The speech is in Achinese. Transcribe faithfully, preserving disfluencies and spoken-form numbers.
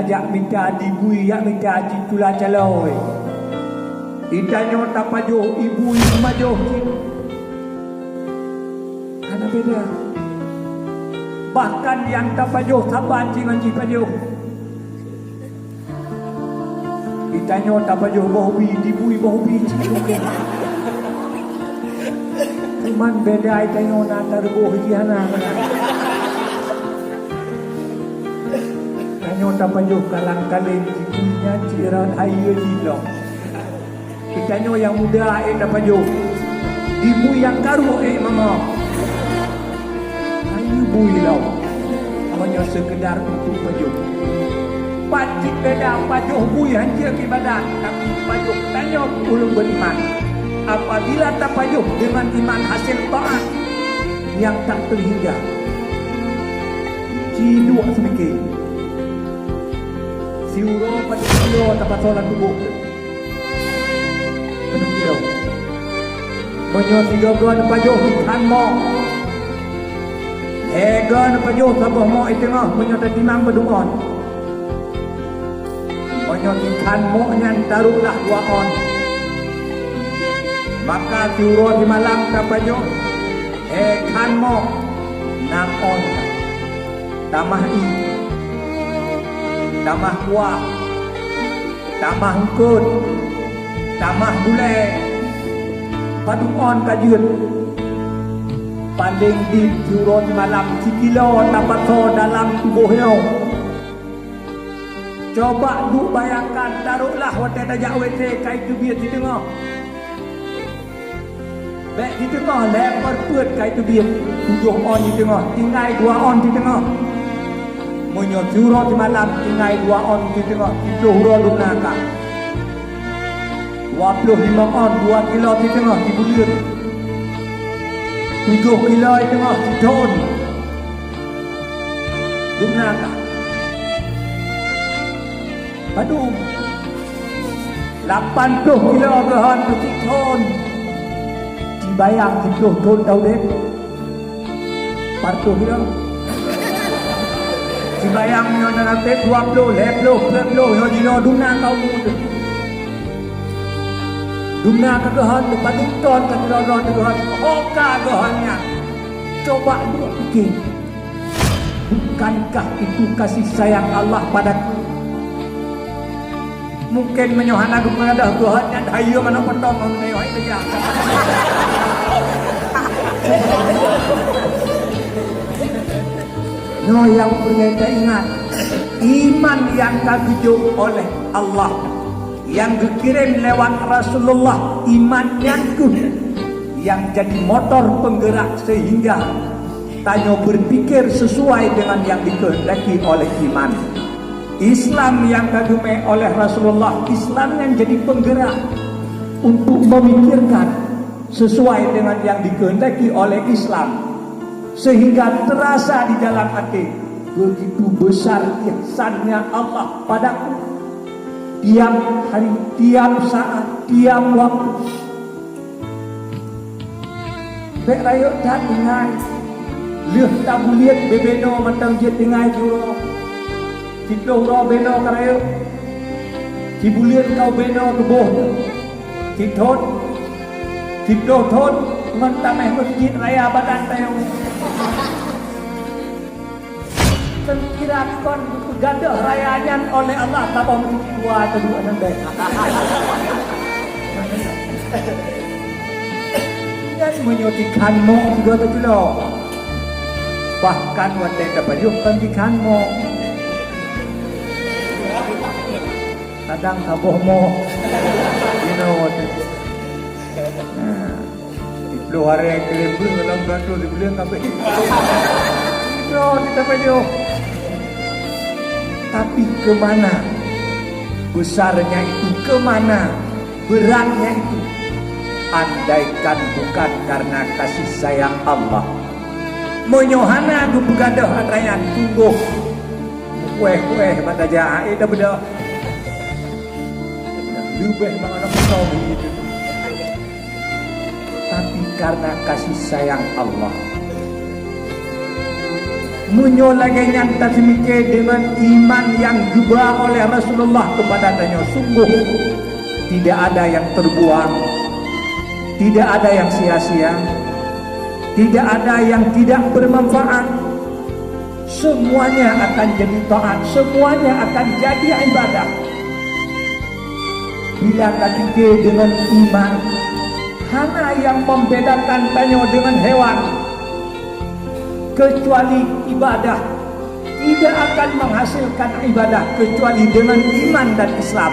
jak mita dibui, jak mita cit tula caloi. Di tanyoe tapajoh, ibui majoh cit. Hana beda. Bahkan nyang tapajoh saban cit ngon jipajoh. Di tanyoe tapajoh boh bi, dibui boh bi cit lukée. Cuman beda di tanyoe na tareuboh jih hana. Tanyoe tapajoh kalang-kaleng, dibui nyan cit rot hayeue jih lom. Di tanyoe nyang muda ék tapajoh, dibui nyang karu ék mama. Hayeue bui lom, meunyoe seukeudar untuk pajoh. Pat cit beda pajoh bui hanjeuet ibadat, tapi pajoh tanyoe ulôn beriman. Apabila tapajoh deungon iman hasil taat nyang tak teuhingga, ci duek seumike. Siuroe padum kilo tapasoe lam tuboh. Padum kilo. Meunyoe sigoe-goe neupajoh khan mok, lhèe goe neupajoh saboh mok di teungoh meunyoe tatimang padum ôn. Meunyoe khan mok nyan taruhlah dua ôn, maka siuroe simalam tapajoh lhèe khan mok nam ôn. Tamah ié, tamah kuah, tamah eungkôt, tamah gulèe, padum ôn ka jeuet. Paleng dit siuroe simalam sikilo tapasoe dalam tuboh nyoe. Coba duek bayangkan, taruhlah watèe tajak W C ka iteubiet di teungoh. Bèk di teungoh lhèe peuet ka iteubiet, tujoh ôn di teungoh, tinggai dua ôn di teungoh. Meunyoe siuroe simalam tinggai dua ôn di teungoh, siplôh uroe dumna ka. Dua plôh limong ôn dua kilo di teungoh sibuleuen. Tujoh kilo di teungoh sithôn. Dumna ka. Padum? Lapan plôh kilo geuhon keu sithôn. Sibayang siplôh thôn taudép. Pat plôh kilo. Sibayang nyoe na udép dua plôh, lhèe plôh, peuet plôh, nyoe jinoe dumna ka umu teuh. Dumna ka geuhon, padum thôn ka sidroe-droe geuhon, ho ka geuhon nyan. Coba duek pike. Bukankah itu kasih sayang Allah padaku? Mungkin meunyoe hana geupeugah geuhon nyan hayeue manok potong ngon meunyoe hai keujang. Nyoe nyang peureulèe taingat, iman nyang ka geujok oleh Allah, nyang geukirém lewat Rasulullah, iman nyan kheueh nyang jadi motor peunggerak sehingga tanyoe berpikir sesuai dengan yang dikehendaki oleh iman. Islam nyang ka geumè oleh Rasulullah, Islam nyang jadi penggerak untuk memikirkan sesuai dengan yang dikehendaki oleh Islam, sehingga terasa di dalam hati begitu besar ihsannya Allah padaku tiap hari, tiap saat, tiap waktu. Bèk rayeuk that tinggai. Lheueh tabuleuen bubena mantong jeuet tinggai siuroe. Siplôh uroe bubena ka rayeuk. Sibuleuen ka bubena tuboh. Sithôn. Siplôh thôn ngon tamèh meuseujid raya badan tanyoe. Seukira kon geupeugadôh raya nyan oleh Allah saboh meuseujid dua atau dua nan bèk. Nyan meunyoe tikhan mok sigoe teuceulo. Bahkan watèe tapajoh kon tikhan mok. Kadang saboh mok. You know what it is. Nah. Siplôh arèng keuleumbeue lam gato sibuleuen kabeh. Droe teuh tapajoh. Tapi ke mana besarnya itu, ke mana beratnya itu? Andaikan bukan karena kasih sayang Allah. Meunyoe hana geupeugadôh atra nyan, sunggoh meukuéh-kuéh mata jahat, eh, dah beudôh. Leubeh mangat lam beutôi itu. Tapi karena kasih sayang Allah, Meunyoe lagée nyan taseumike deungon iman nyang geuba oleh Rasulullah keupada tanyoe, sunggoh tidak ada yang terbuang, tidak ada yang sia-sia, tidak ada yang tidak bermanfaat. Semuanya akan jadi taat, semuanya akan jadi ibadah. Bila tapike deungon iman, hana nyang membedakan tanyoe deungon hewan, kecuali ibadah. Tidak akan menghasilkan ibadah kecuali dengan iman dan Islam.